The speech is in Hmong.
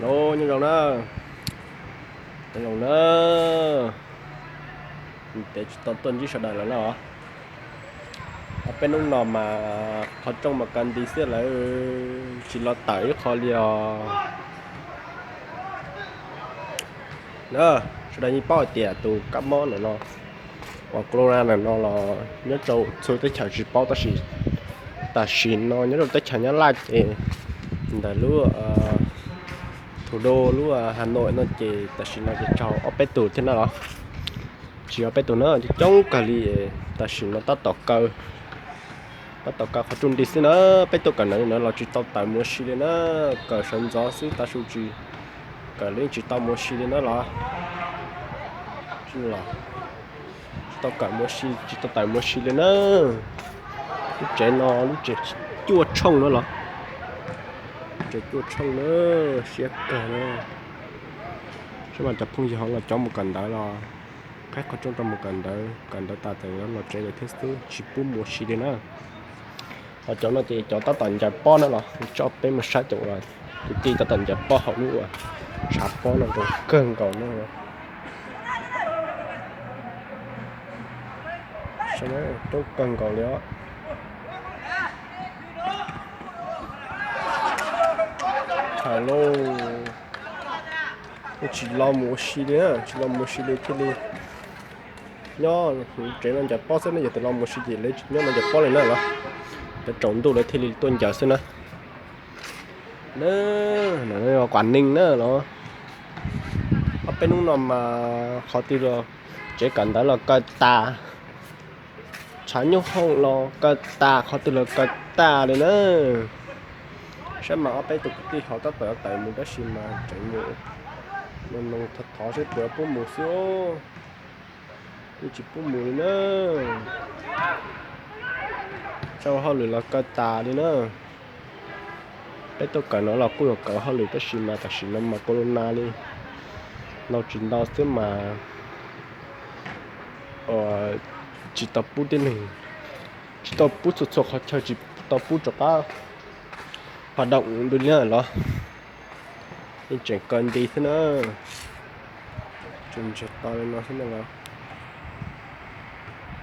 Los nyob zoo na, nyob zoo na, ntev tsis tau tuaj ntsib sawv daws lawm na. Ob peb hnub no mas qhov rooj mas kaw nti xwb lawm, tsis los tawm ib qho li os. Na, sawv daws yeej paub hais tias tus kab mob ntawm no uas corona ntawm no los nyob rau txhua teb chaws tsis paub tab sis tam sim no nyob rau teb chaws Nyab Laj ces ntawm lub thủ đô lub Hà Nội no ces tam sim no ces raug ob peb tug thiab na los, tsis ob peb tug na, coob coob kawg li. Tam sim no tab tom kaw, tab tom kaw qhov rooj nti xwb na. Peb tuaj kawm ntawv no los tsis tau tawm mus ua si li na, kawm sawv ntxov xwb tav su tsis, kawm los yeej tsis tau mus ua si li na los, tsis tau kawm mus ua si, tsis tau tawm mus ua si li na. Lub tsev no lub tsev cuaj tshooj na los, lub tsev cuaj tshooj na, siab kawg na. Saib mas cov phooj ywg ho los cov mus kawm ntawv los qhib qhov rooj rau mus kawm ntawv, kawm ntawv tas tawm los tsev lawm thiab xwb, tsis pub mus ua si li na. Ho cov no ces cov tab tom ncaws pob na los, tso peb mus saib cov uas kwv tij tab tom ncaws pob hauv lub uas tshav pob no zoo kawg nkaus na. Coob kawg nkaus li os. Hais lauj, tsis los mus ua si li, tsis los mus ua si li thiaj li nyob tsev no ncaws pob xwb na. Yog tias los mus ua si ces lawv tsis nyob no ncaws pob li na los, cov tsaus ntuj lawv thiaj li tuaj ncaws xwb na. Quảng Ninh na los, ob peb hnub no mas qhov twg los tsev kawm ntawv los kaw tas, tshav nyob hoom los kaw tas, qhov twg los kaw tas li na. Saib mas ob peb tus kwv tij ho tab tom tawm mus tab sis mas tseem mus no no thov thov seb puas pub mus xwb, yeej tsis pub mus li na. Txoj hauj lwm los kaw tas li na. Peb tuaj kawm no los kuj yuav kawm hauj lwm tab sis mas tam sim no mas corona li, ntau tsis ntau xwb mas tsis tau pub tib neeg, tsis tau pub txhua txhua qhov chaw, tsis tau pub rov qab hoạt động li na los, yeej tseem kaw nti xwb na. Tseem ntsiag to li no xwb na los.